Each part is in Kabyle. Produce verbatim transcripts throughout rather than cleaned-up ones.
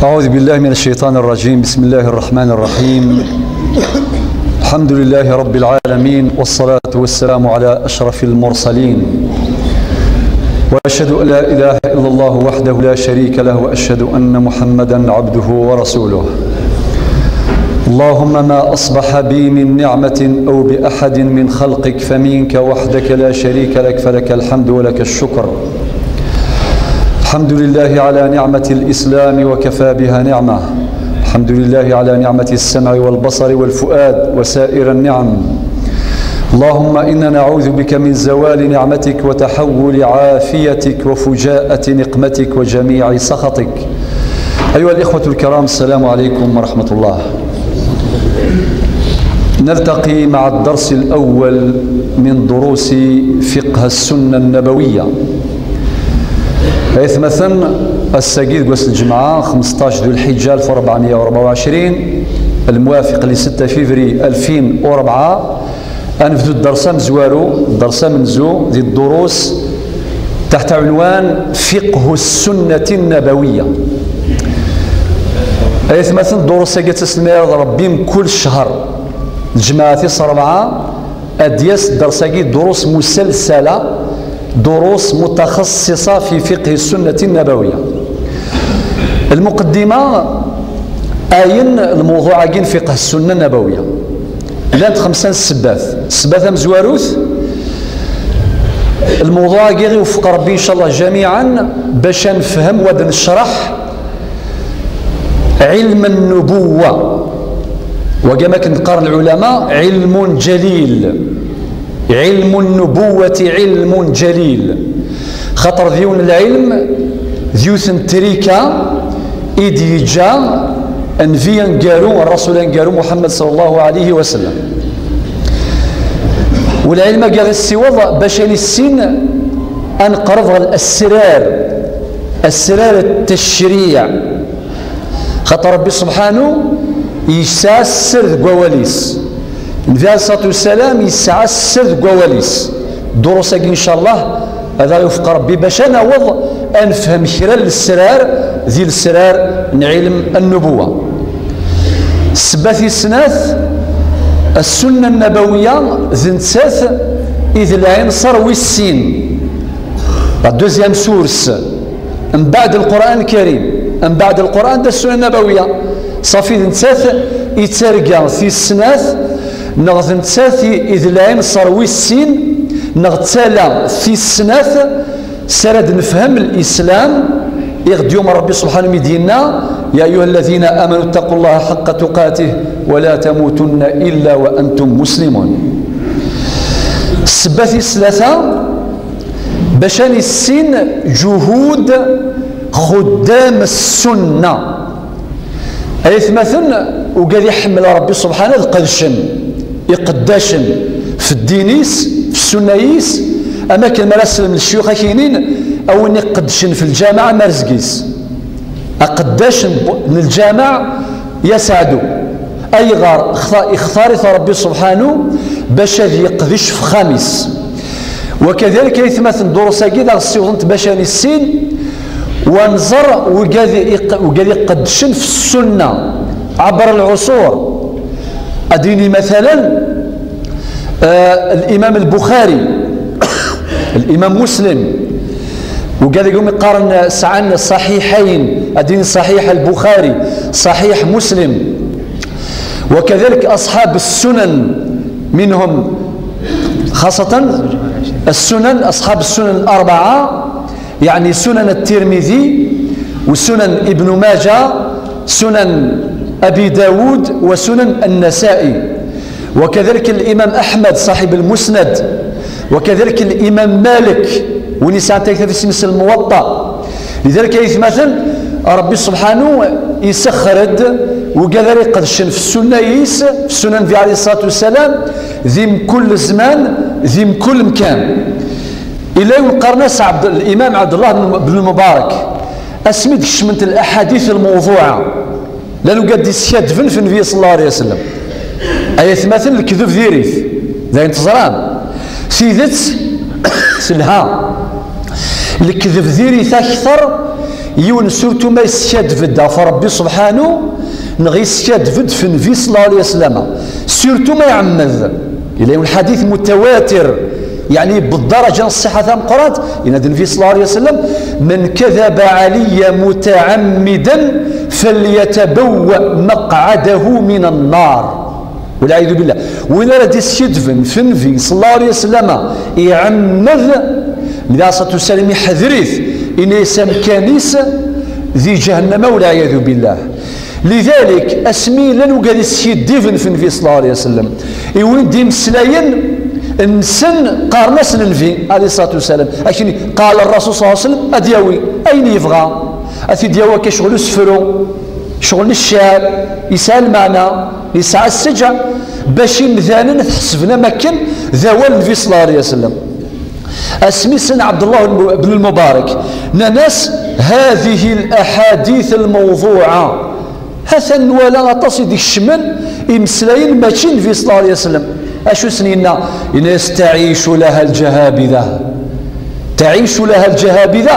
أعوذ بالله من الشيطان الرجيم. بسم الله الرحمن الرحيم. الحمد لله رب العالمين، والصلاة والسلام على أشرف المرسلين، وأشهد أن لا إله إلا الله وحده لا شريك له، وأشهد أن محمدا عبده ورسوله. اللهم ما أصبح بي من نعمة أو بأحد من خلقك فمنك وحدك لا شريك لك، فلك الحمد ولك الشكر. الحمد لله على نعمة الإسلام وكفى بها نعمة. الحمد لله على نعمة السمع والبصر والفؤاد وسائر النعم. اللهم إنا نعوذ بك من زوال نعمتك وتحول عافيتك وفجاءة نقمتك وجميع سخطك. أيها الإخوة الكرام، السلام عليكم ورحمة الله. نلتقي مع الدرس الأول من دروس فقه السنة النبوية. Aytmaten, ass-agi deg wass n lǧemɛa, xmesṭac du lḥiǧǧa alef u rebɛemya u rebɛa u ɛecrin, الموافق لستة février ألفين وربعة, ad nebdu dders amezwaru, dders amenzu di ddurus تحت عنوان فقه السنة النبوية. Aytmaten, ddurus-agi ad tt-asen-irḍ Rebbi mkul ccher, lǧemɛa tis rebɛa, ad d-yas dders-agi, durus musalsala, durus mutaxaṣṣiṣa fi fiqhi sunnati nnabawiya. Lmuqeddima, ayen lmewḍuɛ-agi n fiqh sunna nabawiya. Llant xemsa n ssebbat. Ssebbat amezwarut, lmewḍuɛ-agi iwefeq Rebbi, ncallah, jamiɛan, bac ad nefhem wa d necreḥ ɛilm nnubuwa. Wagi, am akken qqaren lɛulama, ɛilmun jalil. Ɛilmu nnubuwati ɛilmun jalil. Xaṭer d yiwen n lɛilm, d yiwet n trika i d-yeǧǧa nnbi aneggaru, rrasul aneggaru Muḥemmed ṣalla Llahu ɛalayhi wa sallam. U lɛilm-agi ad ɣ-issiweḍ bac ad nissin ad neqreb ɣer lesrar, asrar n teccriɛ. Xaṭer Rebbi subḥanu yesɛa sser deg wawal-is. Nnbi ɛalayhi ṣṣalatu wassalam yesɛa sser deg wawal-is. Ddurus-agi, ncallah, ad aɣ-iwefeq Rebbi bac ad naweḍ ad nefhem kra n lesrar di lesrar n ɛilm nnubuwa. Ssebba tis snat, ssunna nnabawiya, d nettat i d lɛinṣer wis sin. La deuxième source, mbeɛd Lqur'an Lkarim, mbeɛd Lqur'an d ssunna nnabawiya. Ṣafi, d nettat i d targa tis snat, neɣ d nettat i, i d lɛinṣer wis sin, neɣ d tala tis snat, s ara d-nefhem Lislam, i ɣ-d-yumeṛ Rebbi subḥanu mi d-yenna: يا أيها الذين آمنوا اتقوا الله حق تقاته ولا تموتن إلا وأنتم مسلمون. Ssebba tis tlata, bac ad nissin juhud xuddam ssunna. Aytmaten, ugad iḥemmel Rebbi subḥana ad qedcen iqeddacen f ddin-is, f ssunna-is, am akken mi ara slen lecyux ad k-inin: a win iqeddcen f lǧameɛ am rrezg-is. Aqeddac n, n lǧameɛ, ya saɛdu. Ayɣer xta-, ixtar-it Rebbi subḥanu bac ad yeqdec f uxxam-is? Wakadalik, aytmaten, ddurus-agi d aɣ-ssiwḍent bac ad nissin, wa nẓer wigad iq-, wigad iqeddcen f ssunna ɛebr lɛuṣur. Ad d-nini matalan, eh, Limam Lbuxari, Limam Muslim, wigad i gumi qqaren sɛan ṣaḥiḥayn, ad d-nini ṣaḥiḥ Lbuxari, ṣaḥiḥ Muslim, wakadalik aṣḥab ssunan, minhum xaṣatan ssunan, aṣḥab ssunan larbaɛa, يعني سنن الترمذي وسنن ابن ماجه، سنن أبي داود وسنن النسائي، وكذلك الإمام أحمد صاحب المسند، وكذلك الإمام مالك، win yesɛan taktabt-is الموطأ. لذلك, aytmaten, Rebbi subḥanu isexxer-d wigad ara iqedcen f ssunna-is, f ssunan Nnbi ɛalayhi ṣṣalatu wassalam, di mkul zzman, di mkul mkan. Illa win qqaren-as Ɛebd-, Limam Ɛebdellah ben, ben Lmubarak, asmi d-kecment laḥadit lmewḍuɛa, llan wigad d-iskadben f Nnbi ṣalla Llahu ɛalayhi wa sallam. Ay atmaten, lekdeb diri-t, d ayen teẓram. Tidet telha. Lekdeb diri-t akter Yiwen surtout ma yeskaddeb-d ɣef Ṛebbi subḥanu, neɣ yeskaddeb-d f Nnbi sallallahu alayhi wa sallam, surtout ma iɛemmed. Yella yiwen lḥadit mutawatir, yeɛni bdaraǧa n ṣṣiḥa tameqqrant, yenna-d Nnbi sallallahu alayhi wa sallam: "من كذب علي متعمدا فليتبوأ مقعده من النار." Walɛiyadu billah. Win ara d-iskidben f Nnbi sallallahu alayhi wa sallam, iɛemmed, Nnbi alayhi ṣṣalatu wassalam iḥder-it, ini-as amkan-is di ǧahennama, walɛiyadu billah. Lidalik, asmi llan wigad iskiddiben f Nnbi sallallahu alayhi wa sallam, i win d-imeslayen, nsen qqaren-as Nnbi alayhi ṣṣalatu wassalam, akken qal Ṛṛasul sallallahu alayhi wa sallam, ad yawi ayen yebɣa, ad t-id-yawi akka ccɣel usefru, ccɣel n cceɛr, yesɛa lmeɛna, yesɛa sseǧa, bac imdanen ad t-ḥesben am akken d awal n Nnbi sallallahu alayhi wa sallam. Asmi slan Ɛebdullah bn Lmubarak, nnan-as: "هذه الأحاديث الموضوعة." Ha-t-an nwala aṭas i d-ikecmen imeslayen mačči n Nnbi sallallahu alayhi wa sallam. Acu sen-yenna? Yenna-as: "تعيش لها الجهابذة." "تعيش لها الجهابذة",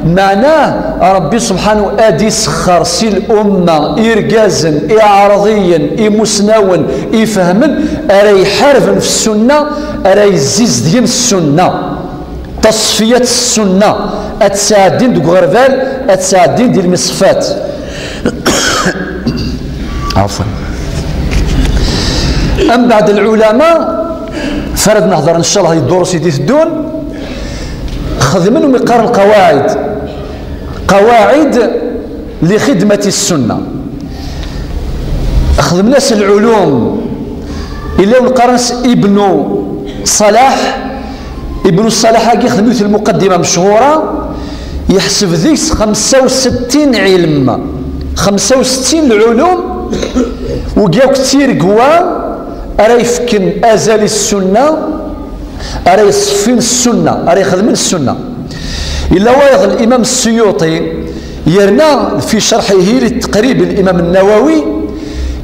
meɛnah Ṛebbi subḥanu ad isexxer si lumma irgazen, iɛerḍiyen, imusnawen, ifehmen, ara iḥarben f ssunna, ara yezzizdigen ssunna. Taṣfiyat s ssunna, ad tt-sɛeddin deg uɣerbal, ad tt-sɛeddin di lmiṣeffat. Ɛafwan. Ambeɛd lɛulama, f ara d-nehder ncallah di ddurus i d-iteddun, xedmen umi qqaren lqawaɛid, qawaɛid li xidmati ssunna. Xedmen-as lɛulum, illa win qqaren-as Ibnu Ṣalaḥ. Ibnu Ṣalaḥ-agi xedmen-it lmuqaddima mechura, yeḥseb deg-s xemsa u settin ilm, xemsa u settin lɛulum, wigi akk d tiregwa ara yefken azal i ssunna, ara yeṣeffin ssunna, ara ixedmen ssunna. Yella wayeḍ Limam Ssuyuṭi, yerna fi cerḥihi li Teqrib Limam Nnawawi,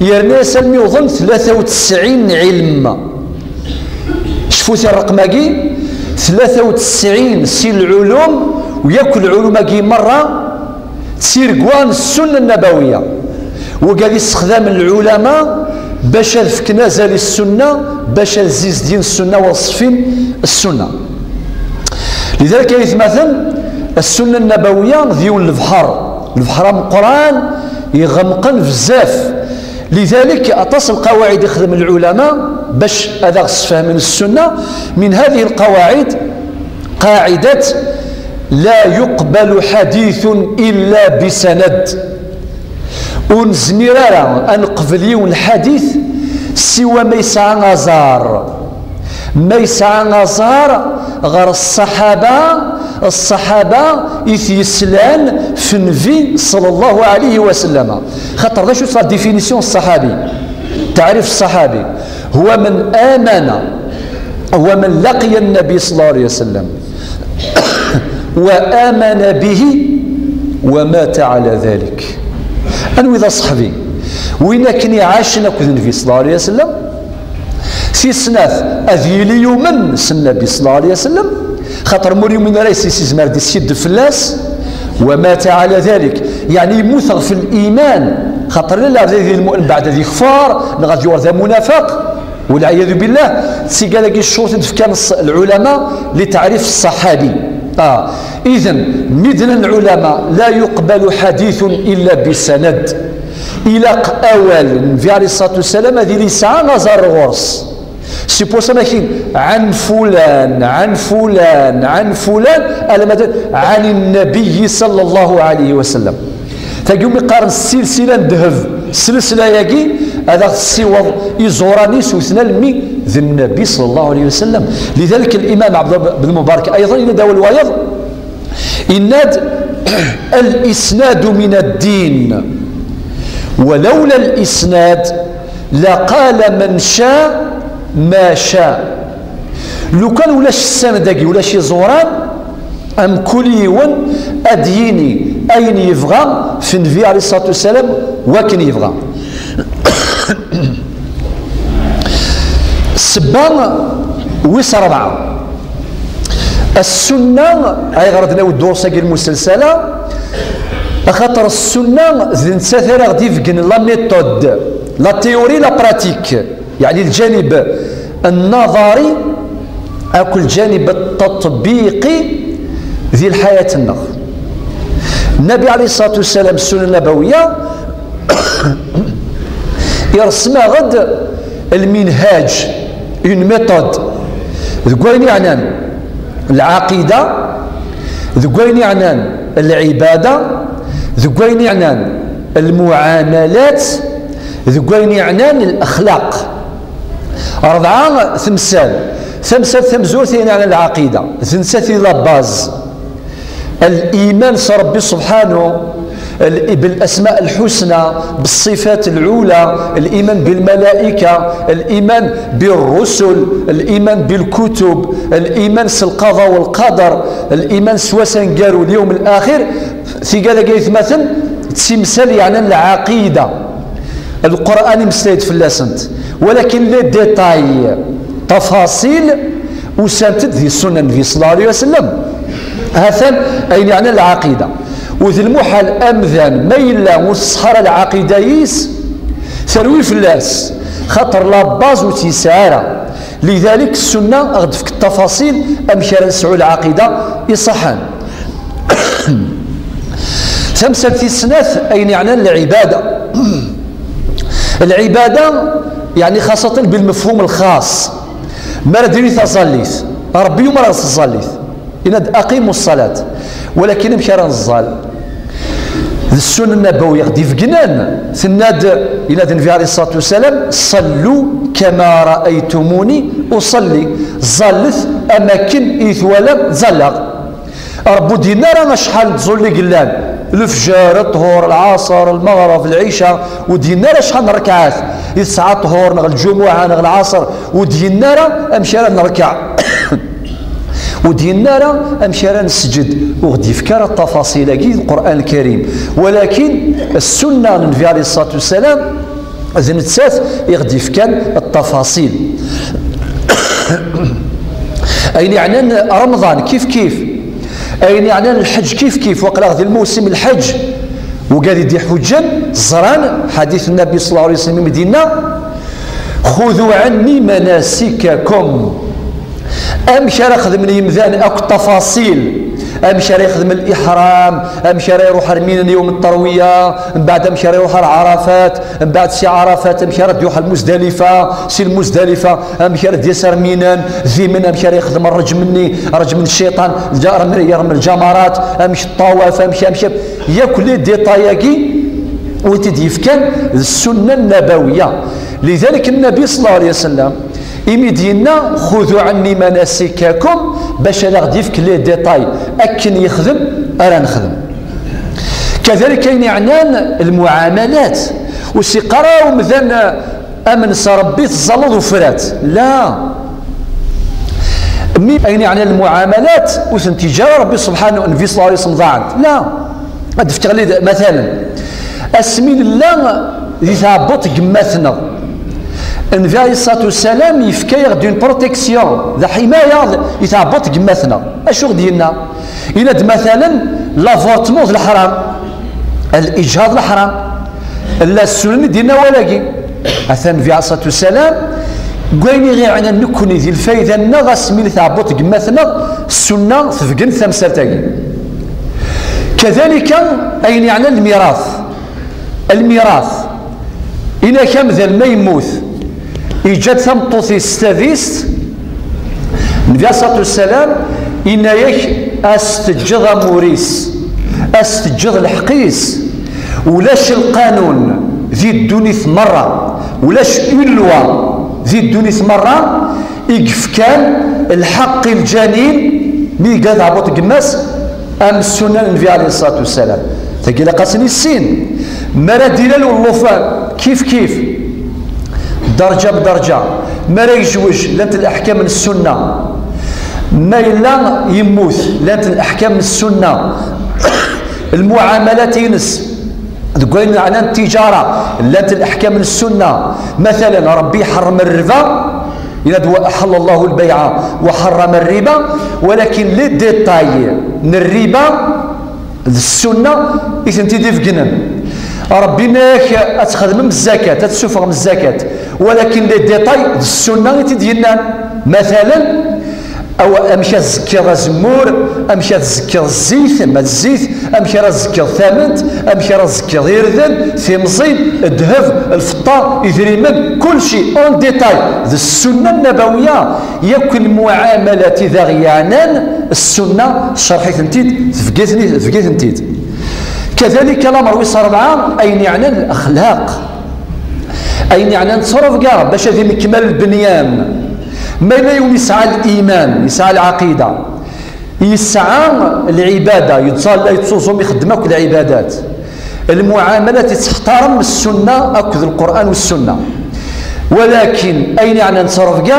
yerna-yas almi wḍen tlata u tesɛin ilm. Cfut ṛṛqem-agi, tlata u tesɛin si lɛulum, u yakk lɛulum-agi merra, d tiregwa n ssunna nnabawiya. Wigad issexdamen lɛulama bac ad fken azal i ssunna, bac ad zizdigen ssunna, wa ṣeffin ssunna. Lidalik ay atmaten, ssunna nnabawiya d yiwen lebḥer, lebḥer ameqqran, iɣemqen bezzaf. Lidalik, aṭas n lqawaɛid ixdem lɛulama bac ad aɣ-sfehmen ssunna. من هذه القواعد قاعدة: لا يقبل حديث إلا بسند. Ur nezmir ara ad neqbel yiwen lḥadit siwa ma yesɛa aẓar. Ma yesɛa aẓar ɣer ṣṣaḥaba, ṣṣaḥaba i t-yeslan f Nnbi sallallahu alayhi wa sallam. Xaṭer d acu-tt la définition n ṣṣaḥabi? Taɛrif ṣṣaḥabi: هو من آمن، هو من لقي النبي صلى الله عليه وسلم وآمن به ومات على ذلك. Anwi d aṣeḥbi? Win akken iɛacen akked Nnbi sallallahu alayhi wa sallam. Tis snat, ad yili yumen s Nnbi sallallahu alayhi wa sallam, xaṭer ma ur yumin ara yes-s, yezmer ad iskiddeb fell-as. ومات على ذلك, yeɛni yemmut ɣef liman, xaṭer la lɛebd ad yili lmu'min mbeɛd ad yekfur, neɣ ad yuɣal d amunafeq. Walɛiyadu billah, d tigal-agi ccuruṭ i d-fkan ṣ-, lɛulama li taɛrif ṣṣaḥabi. Ah, iden, mi d-nnan lɛulama: لا يقبل حديث إلا بسند. Ilaq awal n Nnbi alayhi ṣṣalatu wassalam ad yili yesɛa aẓar ɣur-s. Suppose am akin: عن فلان، عن فلان، عن فلان, alamma d عن النبي صلى الله عليه وسلم. Tagi umi qqaren ssilsila n ddheb, ssilsila-agi ad aɣ-tessiweḍ iẓuran-is wten almi d Nnbi صلى الله عليه وسلم. Lidalik, Limam Ɛebd Lmubarak ayḍen yenna-d awal wayeḍ, yenna-d: الإسناد من الدين، ولولا الإسناد لقال من شاء ما شاء. Lukan ulac ssanad-agi, ulac iẓuran, amkul yiwen ad d-yini ayen yebɣa f Nnbi alayhi ṣṣalatu wassalam, wakken yebɣa. Ssebba wis ṛebɛa, السنة, ayɣer ad nawi ddurs-agi n lmusalsala, Axaṭer ssunna d nettat ara ɣ-d-ibeggen la méthode, la théorie, la pratique, yeɛni lǧanib nnaḍari akked lǧanib ṭṭeṭbiqi di lḥayat-nneɣ. Nnabi ɛalayhi ṣṣalatu wassalam, ssunna nnabawiya, ireṣṣem-aɣ-d lminhaj, une méthode, deg wayen yeɛnan lɛaqida, deg wayen yeɛnan lɛibada, deg wayen yeɛnan lmuɛamalat, deg wayen yeɛnan lexlaq. Rebɛa temsal. Tamsalt tamezwarut, ayen yeɛnan lɛaqida, d nettat i la base. Liman s Rebbi subḥanu, l-, بالأسماء الحسنى، بالصفات العلى، الإيمان بالملائكة، الإيمان بالرسل، الإيمان بالكتب، الإيمان s lqaḍa u lqader، الإيمان s wass aneggaru, اليوم الآخر. Tigad-agi aytmaten d timsal yeɛnan lɛaqida. Lqur'an imeslay-d fell-asent, walakin les détails, tafaṣil, usant-d di ssunna n Nnbi ṣella Llahu ɛalayhi wa sallam. Ha-t-an ayen yeɛnan lɛaqida. U d lmuḥal amdan ma yella ur tṣeḥḥa ara lɛaqida-is, terwi fell-as, xaṭer la base ur tt-yesɛi ara. Lidalik, ssunna a ɣ-d-tefk tafaṣil amek ara nesɛu lɛaqida iṣeḥḥan. Tamsalt tis snat, ayen yeɛnan lɛibada. Lɛibada, yeɛni xaṣṣatan bilmefhum lxaṣ. Mi ara d-nini taẓallit, Rebbi yumer ɣer tẓallit, yenna-d: "Aqimu ṣṣalat." Walakin amek ara neẓẓal? D ssunna nnabawiya i ɣ-d-ibegnen, tenna-d, yenna-d Nnbi ɛalayhi ṣṣalatu wassalam: "Ṣallu kama raaytumuni uṣalli." Ẓallet am akken i yi-twalam ẓalleɣ. Rebbi ur d-yenni ara acḥal n tẓulli i yellan, lefjer, ṭṭhur, lɛaṣer, lmeɣreb, lɛica, ur d-yenni ara acḥal n rrekɛat i tesɛa ṭṭhur neɣ lǧumuɛa neɣ lɛaṣer, ur d-yenni ara amek ara nerkeɛ. Ur d-yenni ara amek ara nesǧed, ur ɣ-d-yefki ara ttafaṣil-agi deg Lqur'an Lkarim. Walakin ssunna n Nnbi ɛalayhi ṣṣalatu wassalam, d nettat i ɣ-d-yefkan ttafaṣil. Ayen yeɛnan Remḍan kif kif, ayen yeɛnan lḥeǧ kif kif, waqila di lmewsim lḥeǧ, wigad i d-iḥuǧǧen ẓran ḥadit Nnabi ṣella Llahu ɛalayhi wa sallam i d-yenna: "Xudu ɛanni manasikakum." Amek ara xedmen yimdanen akk ttafaṣil, amek ara yexdem liḥram, amek ara iruḥ ar Mina yawm ṭṭerwiya, mbeɛd amek ara iruḥ ar Ɛarafat, mbeɛd si Ɛarafat amek ara d-yuɣ ar Muzdalifa, si Lmuzdalifa amek ara d-yas ar Mina, di Mina amek ara yexdem rrejm-nni, rrejm n cciṭan, lǧa-, yerrem, yerrem lǧamarat, amek ṭṭawaf, amek, amek, yakk les détails-agi, win t-id-yefkan d ssunna nnabawiya. Lidalik, Nnabi ṣella Llahu ɛalayhi wa sallam, imi d-yenna: "Xudu ɛanni manasikakum", bac ad aɣ-d-yefk les détails, akken yexdem ara nexdem. Kadalik ayen yeɛnan lmuɛamalat, ur s-iqqar ara umdan: "Amen s Rebbi, teẓẓalleḍ ufrat." La. Mi ayen yeɛnan lmuɛamalat, ur tent-yeǧǧa ara Rebbi subḥanahu, Nnbi ṣella Llahu ɛalayhi wa sallam ḍaɛent. La. Ad d-fkeɣ lid-, matalan, asmi nella di tɛebbuḍt n yemma-tneɣ, Nnbi ɛalayhi ṣṣalatu wassalam yefka-yaɣ-d une protection, d aḥimaya i tɛebbuḍt n yemma-tneɣ. Acu ɣ-d-yenna? Yenna-d, matalan, l'avortement d leḥram, al-ijhad d leḥram. La ssunan i d-yenna wayagi. Atan Nnbi ɛalayhi ṣṣalatu wassalam, deg wayen i ɣ-iɛnan nekkni di lfayda-nneɣ, asmi n tɛebbuḍt n yemma-tneɣ, ssunna tebgen tamsalt-agi. Kadalika, ayen yeɛnan lmirat. Lmirat. Inak amdan ma yemmut, yeǧǧa-d tameṭṭut-is s tadist, Nnbi ɛalayhi ṣṣalatu wassalam, yenna-yak: "As-teǧǧeḍ amur-is, as-teǧǧeḍ lḥeqq-is." Ulac lqanun di ddunit merra, ulac une loi di ddunit merra i yefkan lḥeqq i lǧanin mi yegga tɛebbuḍt n yemma-s, am ssunan n Nnbi ɛalayhi ṣṣalatu wassalam. Tagi ilaq ad tt-nissin. Mi ara d-ilal ullufan, kif kif, derǧa bderǧa. Mi ara yejwej, llant leḥkam n ssunna. Ma yella yemmut, llant leḥkam n ssunna. Lmuɛamalat-ines, deg wayen yeɛnan ttiǧara, llant leḥkam n ssunna. Matalan, Rebbi iḥerrem rriba, yenna-d: "Wa aḥalla Llahu lbayɛa wa ḥarrama rriba", walakin les détails n rriba, D ssunna i tent-id-ibegnen. Ṛebbi yenna-ak ad txedmem zzakat, ad tessufɣem zzakat, walakin les détails d ssunna i t-id-yennan. Matalan, aw amek ad tzekkiḍ azemmur, amek ad tzekkiḍ zzit, ma d zzit, amek ara tzekkiḍ tament, amek ara tzekkiḍ irden, timẓin, ddheb, lfeṭṭa, idrimen, kulci en détail d ssunna nnabawiya. Yakk lmuɛamalat i d aɣ-yeɛnan, ssunna tcerḥ-itent-id, tefka-tent-id. Kadalik lamer wis rebɛa, ayen yeɛnan lexlaq, ayen yeɛnan ttrebga bac ad imekmal lbenyan. Ma yella yiwen yesɛa liman, yesɛa lɛaqida, yesɛa lɛibada, yettẓalla, yettuẓum, ixeddem akk lɛibadat, lmuɛamalat, yettḥtarem ssunna akked lqur'an u ssunna. Walakin ayen yeɛnan ttrebga,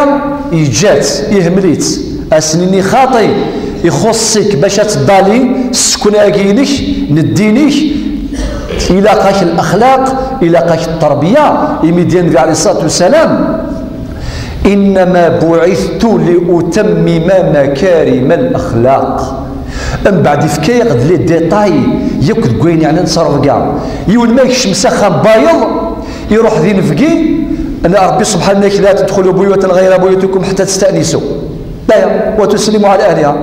yeǧǧa-tt, ihmel-itt. As-nini xaṭi, ixuṣṣ-ik bac ad teddali ssekna-agi-inek n ddin-ik. Ilaq-ak lexlaq, ilaq-ak tterbiya. Imi d-yenna Nnbi ɛalayhi ṣṣalatu wassalam, إنما بعثت لأتمم مكارم الأخلاق. Mbeɛd ifka-yaɣ-d les détails yakk deg wayen yeɛnan ttrebga. Yiwen ma yekcem s axxam n wayeḍ, iruḥ d inebgi, nna Ṛebbi subḥanahu, لا تدخلوا بيوتا غير بيوتكم حتى تستأنسوا. Aya, وتسلموا على أهلها.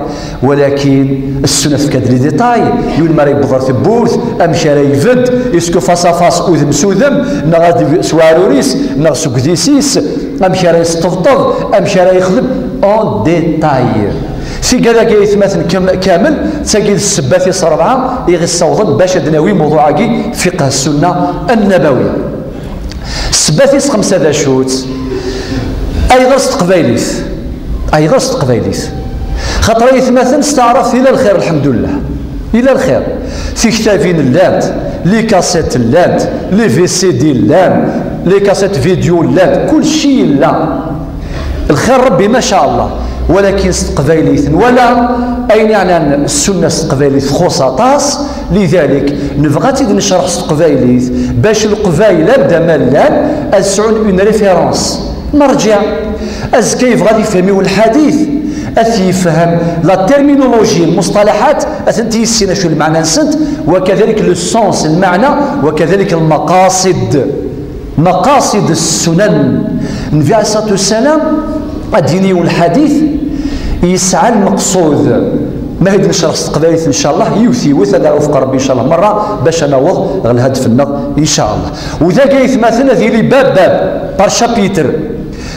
Walakin ssunna tefka-d les détails. Yiwen mi ara yewweḍ ɣer tewwurt, amek ara ibedd, est-ce que face à face, udem s udem, neɣ ad s uɛrur-is, neɣ s ugdis-is, amek ara yesṭebṭeb, amek ara yexdem, en détail. Tigad-agi, aytmaten kam-, kamel, d tagi d ssebbat-is rebɛa i ɣ-issawḍen bac ad d-nawi mewḍuɛ-agi, fiqh ssunna annabawi. Ssebbat-is xemsa d acu-tt? Ayɣer s teqbaylit? Ayɣer s teqbaylit? Xaṭer aytmaten s taɛrabt ila lxir, lḥemdullah. Ila lxir. Tiktabin llant, les cassettes llant, les V C D llan, les cassettes vidéo llant, kulci yella. Lxir Ṛebbi, ma sha Allah. Walakin s teqbaylit nwala ayen yeɛnan ssunna s teqbaylit txuṣṣ aṭas. Lidalik, nebɣa ad tt-id-necreḥ s teqbaylit, bac Leqbayel anda ma llan ad sɛun une référence. Nerǧiɛ. Azekka yebɣa ad yefhem yiwen lḥadit, ad t-yefhem la terminologie, lmusṭalaḥat, ad tent-yissin acu lmeɛna-nsent, wa kadalik le sens, lmeɛna, wa kadalik lmaqaṣid. Maqaṣid ssunan. Nnbi ɛalayhi ṣṣalatu wassalam, ad d-yini yiwen lḥadit yesɛa lmeqṣud. Ma ad necreḥ s teqbaylit, ncallah, yiwet yiwet, ad aɣ-iwefeq Ṛebbi, ncallah, merra, bac ad naweḍ ɣer lhadef-nneɣ, ncallah. U dagi, aytmaten, ad yili bab, bab, par chapitre.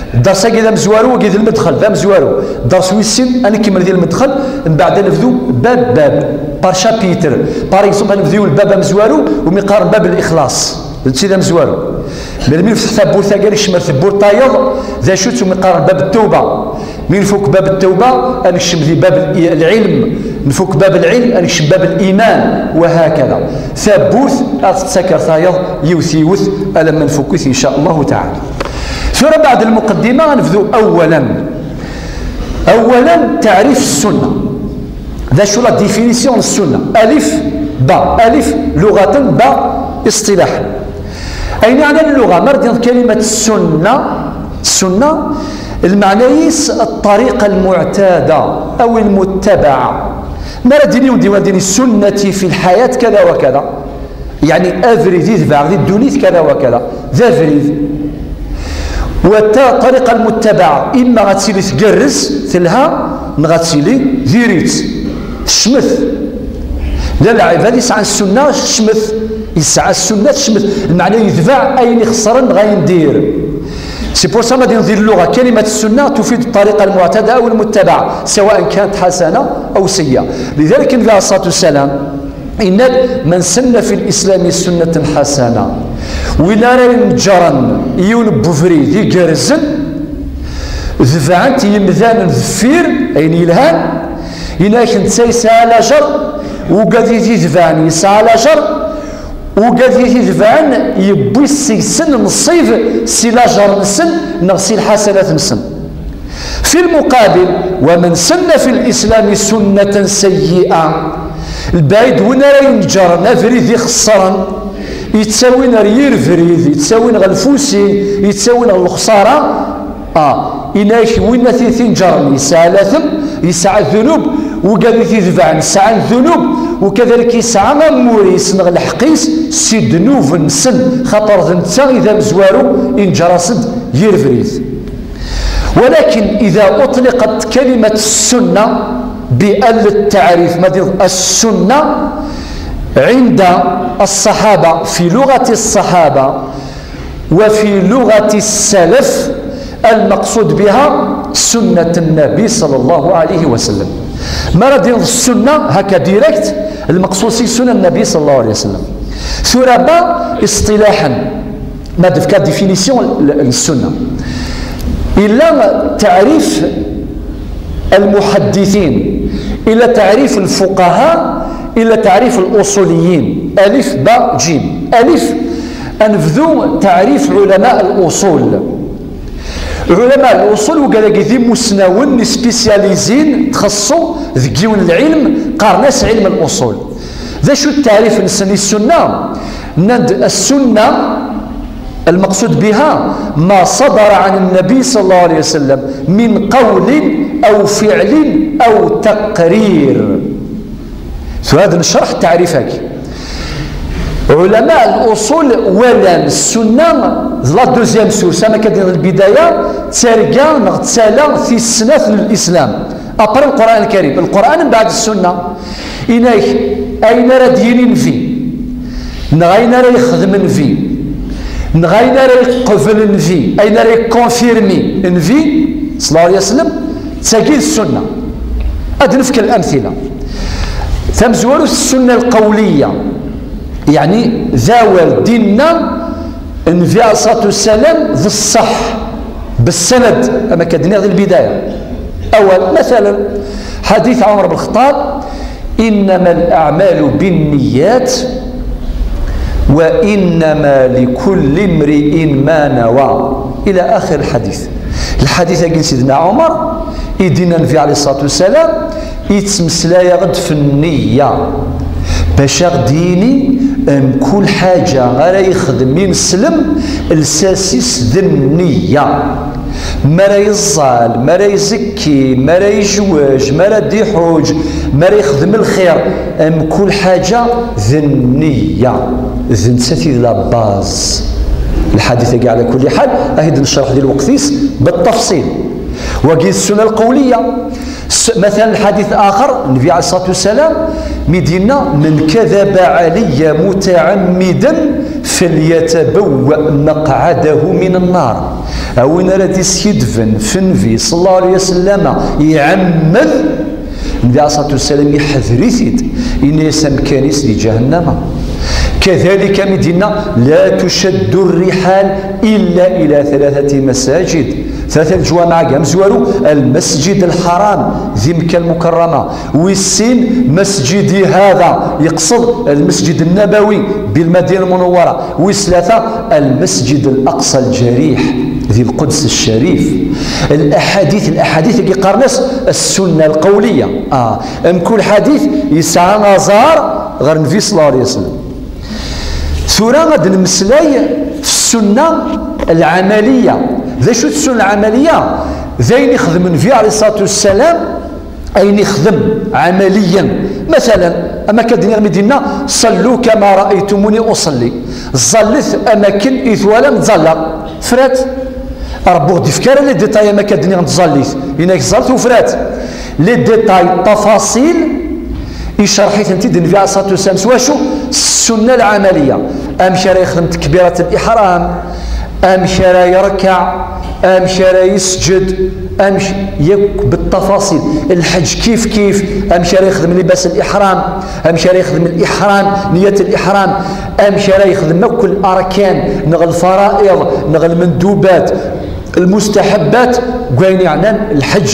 Dders-agi d amezwaru, wagi d lmedxel, d amezwaru. Dders wis sin, ad nkemmel di lmedxel, mbeɛd ad nebdu bab, bab, par chapitre. Par exemple, ad nebdu yiwen bab amezwaru, umi qqaren bab lixlaṣ. D tid amezwaru. Melmi nefteḥ tawwurt-agi, nekcem ar tewwurt tayeḍ, d acu-tt umi qqaren bab ttawba? Mi nfuk bab ttawba, ad nekcem di bab l-, lɛilm. Nfuk bab lɛilm, ad nekcem bab liman, wa hakada. Tawwurt ad tettak ar tayeḍ, yiwet yiwet, alamma nfuk-it, in ca Allahu taɛala. Tura, mbeɛd lmuqeddima, ad nebdu awwalan. Awwalan, taɛrif ssunna. D acu la définition n ssunna? Alif, ba. Alif, luɣatan, ba, iṣṭilaḥan. Ayen yeɛnan lluɣa, ma ara d-niniḍ kalimat ssunna, ssunna, lmeɛna-is ṭṭariqa lmuɛtada aw lmuttabaɛa. Ma ara d-yini yiwen ad d-yini sunnati fi lḥayat kada wa kada, yeɛni abrid i tebɛeɣ di ddunit kada wa kada, d abrid. Wa ta-, ṭṭariqa lmuttabaɛa, imma ad tili tgerrez, telha, neɣ ad tili diri-tt, tecmet. Llan lɛibad yesɛan ssunna, tecmet. Yesɛa ssunna, tecmet. Lmeɛna yetbeɛ ayen ixeṣren neɣ ayen dir. C'est pour ça, ma d-niniḍ di lluɣa, kalimat ssunna tufid ṭṭariqa lmuɛtada aw lmuttabaɛa, سواء كانت حسنة أو سيئة. Lidalik, Nnbi ɛalayhi ṣṣalatu wassalam, yenna-d, من سن في الإسلام سنة حسنة. Win ara ineǧǧren yiwen n ubrid igerrzen, tebɛen-t yimdanen deffir, ayen yelhan, yenna-ak netta yesɛa lajer, ugad i t-itebɛen yesɛa lajer, ugad i t-itebɛen yewwi seg-sen nṣib si lajer-nsen neɣ si lḥasanat-nsen. في المقابل، ومن سن في الإسلام سنة سيئة. Lbaɛid, win ara ineǧǧren abrid ixeṣren, yettawin ɣer yir brid, yettawin ɣer lfusi, yettawin ɣer lexṣara, ah, yenna-ak win ara t-ineǧǧren yesɛa latem, yesɛa ddunub, Wigad i t-itebɛen sɛan ddunub, u kadalik yesɛa amur-is neɣ lḥeqq-is si ddnub-nsen, xaṭer d netta i d amezwaru i neǧǧer-as-d yir brid. ولكن إذا أطلقت كلمة السنة بأل التعريف، ما دي السنة عند الصحابة، في لغة الصحابة وفي لغة السلف، المقصود بها سنة النبي صلى الله عليه وسلم. ما راه دير السنة هكا direct، المقصود سي سنة النبي صلى الله عليه وسلم. ثرابا اصطلاحا، ما دفكا définition للسنة إلا تعريف المحدثين، إلا تعريف الفقهاء، إلا تعريف الأصوليين، ألف باء جيم. ألف، أنبذو تعريف علماء الأصول. علماء الأصول وقال لك ذي مسنون سبيسياليزين تخصصوا ذكيون العلم قارناس علم الأصول. ذا شو التعريف نسمي السنة؟ ند السنة المقصود بها ما صدر عن النبي صلى الله عليه وسلم من قول أو فعل أو تقرير. هذا الشرح التعريف هكي. علماء الأصول ولان السنة la deuxième source، أما كدير البداية تارجع نغتسالة في السنة الإسلام. أبر القرآن الكريم، القرآن من بعد السنة. إنك أين راه ديني نفي؟ Neɣ ayen ara yexdem Nnbi, neɣ ayen ara yeqbel Nnbi, ayen ara yekonfirmi Nnbi, ṣella Llahu ɛalayhi wa sallam, d tagi d ssunna. Ad d-nefk lamtila. Tamezwarut, ssunna lqawliya, yeɛni d awal d-inna Nnbi ɛalayhi ṣṣalatu wassalam d ṣṣeḥ, bessanad, am akka d-nniɣ di lbidaya. Awal, masalan, ḥadit Ɛumar ben Lxeṭṭab, إنما الأعمال بالنيات وإنما لكل امرئ ما نوى إلى آخر الحديث. Lḥadit-agi n Sidna Ɛumar, i d-yenna Nnbi ɛalayhi ṣṣalatu wassalam, yettmeslay-aɣ-d f nniya, bac a ɣ-d-yini mkul ḥaǧa ara yexdem ineslem, lsas-is d nniya. Mi ara yeẓẓal, mi ara izekki, mi ara yejwej, mi ara d-iḥuǧ, mi ara yexdem lxir, mkul ḥaǧa d nniya. D nettat i d la base. Lḥadit-agi, ɛla kulli ḥal, ad t-id-necreḥ di lweqt-is, beṭṭafṣil. Wagi d ssunna lqawliya. S-, مثلا, lḥadit axer, Nnbi ɛalayhi ṣṣalatu wassalam, mi d-yenna: من كذب علي متعمدا فليتبوأ مقعده من النار. A win ara d-iskidben f Nnbi, ṣella Llahu ɛalayhi wa sallam, iɛemmed, Nnbi ɛalayhi ṣṣalatu wassalam iḥder-it-id, yenna-yas amkan-is di ǧahennama. Kadalika, mi d-yenna: لا تشد الرحال إلا إلى ثلاثة مساجد. Tlata leǧwameɛ, amezwaru, Lmesǧid Lḥaram di Mekka Lmukarrama, wis sin, Masǧidi hada, yeqsed Lmesǧid Nnabawi di Lmadina Lmunawwara, wis tlata, Lmesǧid Laqsa Lǧariḥ di Lquds Lcarif. Laḥadit, laḥadit i yeqqaren-as ssunna lqawliya. Ah, mkul ḥadit yesɛa aẓar ɣer Nnbi ṣella Llahu ɛalayhi wa sallam. Tura ad d-nemmeslay f ssunna lɛamaliya. D acu-tt ssunna lɛamaliya? D ayen ixdem Nnbi ɛalayhi ṣṣalatu wassalam, ayen ixdem ɛamaliyan. Masalan, am akka d-nniɣ mi d-yenna: صلوا كما رأيتموني أصلي. Ẓẓallet am akken i twalam ttẓallaɣ. Frat. Rebbi ur ɣ-d-ifki ara les détails am akka d-nniɣ n tẓallit. Yenna-k ẓẓallet u frat. Les détails, ttafaṣil, icerḥ-itent-id Nnbi ɛalayhi ṣṣalatu wassalam s wacu? S ssunna lɛamaliya. Amek ara yexdem tekbirat liḥram, amek ara yerkeɛ, amek ara yesǧed, amek, yakk beṭṭafaṣil. Lḥeǧ kif kif, amek ara yexdem libas liḥram, amek ara yexdem liḥram, niyat liḥram, amek ara yexdem akk larkan, neɣ lfara'iḍ, neɣ lmendubat, lmustaḥabbat, deg wayen yeɛnan lḥeǧ.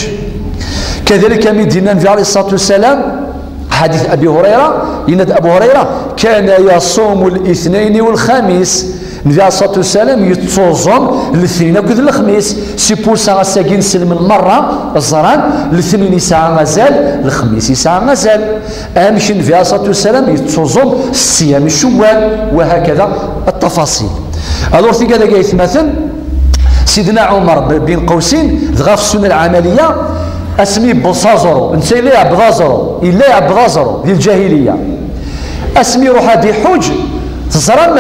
Kadalika, mi d-yenna Nnbi ɛalayhi ṣṣalatu wassalam, ḥadit Abi Hurayra, yenna-d Abu Hurayra: كان يصوم الاثنين والخميس. Nnbi ɛalayhi ṣṣalatu wassalam yettuẓum letnin akked lexmis. C'est pour ça ass-agi nselmen merra ẓran letnin yesɛa azal, lexmis yesɛa azal. Amek Nnbi ɛalayhi ṣṣalatu wassalam yettuẓum ṣṣyam Cewwal, wa hakada ttafaṣil. Alors, tigad-agi, aytmaten, Sidna Ɛumar bin Qawsin, dɣa f ssunna lɛamaliya, Asmi yewweḍ s aẓru, netta yella iɛebbed aẓru, yella iɛebbed aẓru di lǧahiliya. Asmi iruḥ ad iḥuǧ, teẓram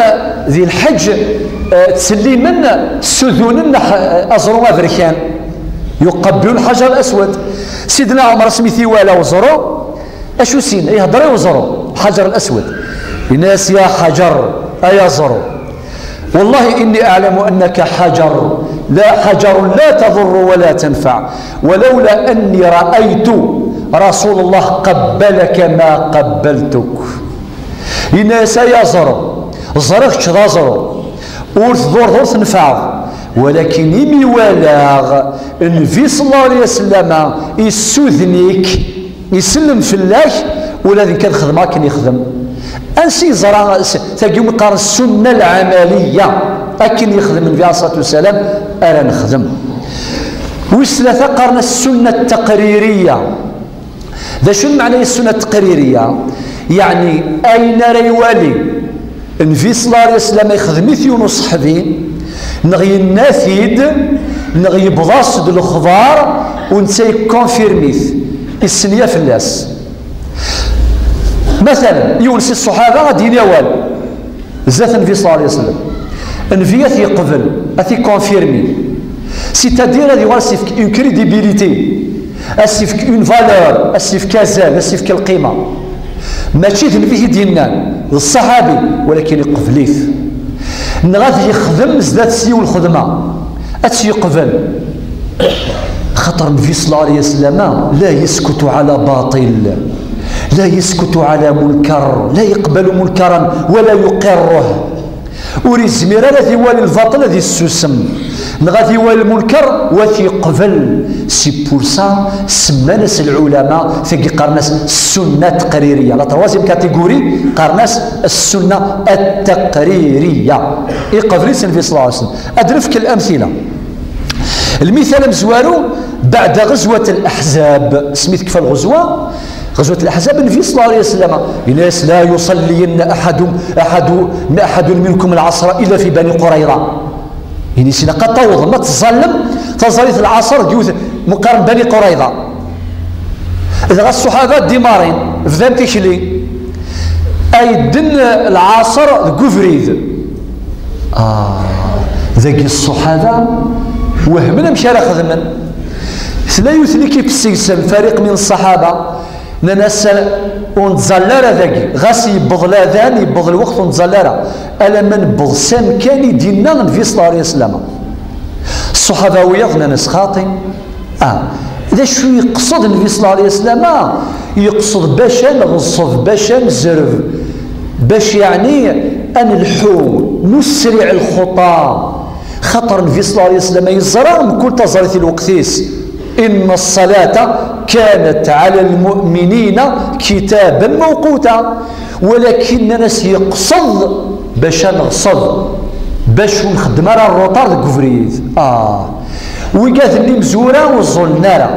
di lḥeǧ, eh, ttsellimen, ssudunen, eh, aẓru aberkan. Yuqabbilu lḥajar al-aswad. Sidna Ɛmer asmi t-iwala uẓru, acu s-yenna? Ihder i uẓru, Ḥajar al-Aswad. Yenna-yas: "Ya Ḥajar, ay aẓru, والله إني أعلم أنك حجر، لا، حجر لا تضر ولا تنفع، ولولا أني رأيت رسول الله قبلك ما قبلتك." Yenna-yas: "Ay aẓru, ẓriɣ kečč d aẓru, ur tḍurreḍ ur tnefɛeḍ, walakin imi walaɣ Nnbi صلى الله عليه وسلم yessuden-ik, isellem fell-ak, ula d nekk ad xedmeɣ akken yexdem." Ansi yeẓra s-, tagi umi qqaren ssunna lɛamaliya, akken yexdem Nnbi عليه الصلاة والسلام ara nexdem. Wis tlata qqaren-as ssunna taqririya. D acu lmeɛna n ssunna taqririya? Yeɛni ayen ara iwali Nnbi صلى الله عليه وسلم ixdem-it yiwen uṣeḥbi, neɣ yenna-t-id, neɣ yewweḍ-as-d lexbar, u netta yekkonfirmi-t, yessenya fell-as. Matalan, yiwen si ṣṣuḥaba ad d-yini awal zdat Nnbi صلى الله عليه وسلم. Nnbi ad t-yeqbel, ad t-yekkonfirmi. C'est-à-dire ad yuɣal s-yefk une crédibilité, ad s-yefk une valeur, ad s-yefk azal, ad s-yefk lqima. Mačči d Nnbi i d-yennan, d ṣṣaḥabi, walakin iqbel-it. Neɣ ad yexdem zdat-s yiwet lxedma, ad tt-yeqbel. Xaṭer Nnbi صلى الله عليه وسلم لا يسكت على باطل، لا يسكت على منكر، لا يقبل منكرا ولا يقره. Ur yezmir ara ad iwali lbaṭel ad yessusem, neɣ ad iwali lmunker u ad t-yeqbel. C'est pour ça semman-as lɛulama, tagi qqaren-as ssunna taqririya. La troisième catégorie qqaren-as ssunna taqririya. Iqbel-itt Nnbi صلى الله عليه وسلم. Ad nefk lamtila. Lmital amezwaru, بعد غزوة الأحزاب, asmi tekfa lɣezwa, غزوة الأحزاب, Nnbi صلى الله عليه وسلم yenna-yas: "لا يصلين أحد، أحد، أحد منكم العصر إلا في بني قريظة." Yenna-yas ilaq ad tawḍem, ad teẓẓallem taẓallit n lɛaṣer deg yiwet, umi qqaren Bani Qurayḍa. Dɣa ṣṣuḥaba ddimarin, bdan tikli. Ay ddin lɛaṣer deg ubrid. Ah, dagi ṣṣuḥaba wehmen amek ara xedmen. Tella yiwet n l'équipe seg-sen, فريق من الصحابة, nnan-as: "Ur nettẓalla ara dagi, ɣas yewweḍ ladan, yewweḍ lweqt, ur nettẓalla ara alamma newweḍ s amkan i d-yenna Nnbi صلى الله عليه وسلم." Ṣṣuḥaba wiyaḍ nnan-as: "Xaṭi, ah, d acu yeqsed Nnbi صلى الله عليه وسلم? Yeqsed bac ad neɣṣeb, bac ad nezreb, bac yeɛni ad nelḥu, نسرع الخطى." Xaṭer Nnbi صلى الله عليه وسلم yeẓra mkul taẓallit i lweqt-is. "إن الصلاة كانت على المؤمنين كتابا موقوتا." Walakin nnan-as yeqsed bac ad neɣṣeb, bac ur nxeddem ara rruṭar deg ubrid. Ah, wigad-nni imezwura ur ẓẓullen ara.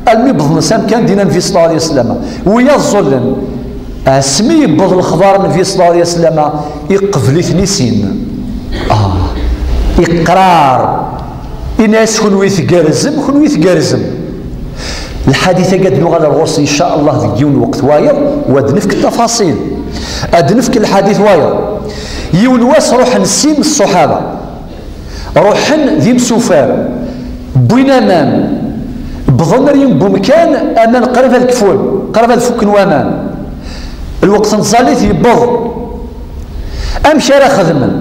Almi wwḍen s amkan d-yenna Nnbi صلى الله عليه وسلم, wiyaḍ ẓẓullen. Asmi yewweḍ lexbar Nnbi صلى الله عليه وسلم, iqbel-iten i sin. Ah, iqrar. Ini-as: "Kunwi tgerrzem, kunwi tgerrzem." Lḥadit-agi ad nuɣal ar ɣur-s, إن شاء الله, deg yiwen lweqt wayeḍ, u ad nefk tafaṣil. Ad nefk lḥadit wayeḍ. Yiwen wass ruḥen sin ṣṣuḥaba. Ruḥen d imsufar. Wwin aman. Wwḍen ar yiwen n umkan, aman qrib ad kfun, qrib ad fukken waman. Lweqt n tẓallit yewweḍ. Amek ara xedmen?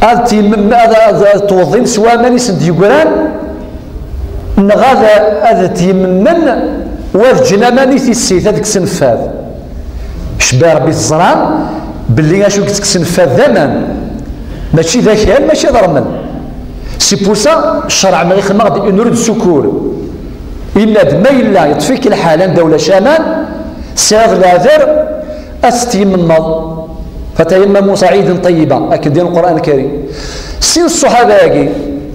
Ad tiyem-, ad, ad, ad tewḍim s waman i sen-d-yeggran, neɣ ad, ad tyemmen, u ad ǧǧen aman i tissit, ad kksen fad? Cebba Rebbi, teẓram belli acu i yettekksen fad d aman, mačči d akal, mačči d rrmel. C'est pour ça, ccreɛ ixdem-aɣ-d une roue de secours. Yenna-d, ma yella yeṭṭef-ik lḥal anda ulac aman, tesɛiḍ leɛder, ad tetyemmeḍ. "فتيمموا صعيدا طيبا", akken d-yenna Lqur'an Lkarim. Sin ṣṣuḥaba-agi,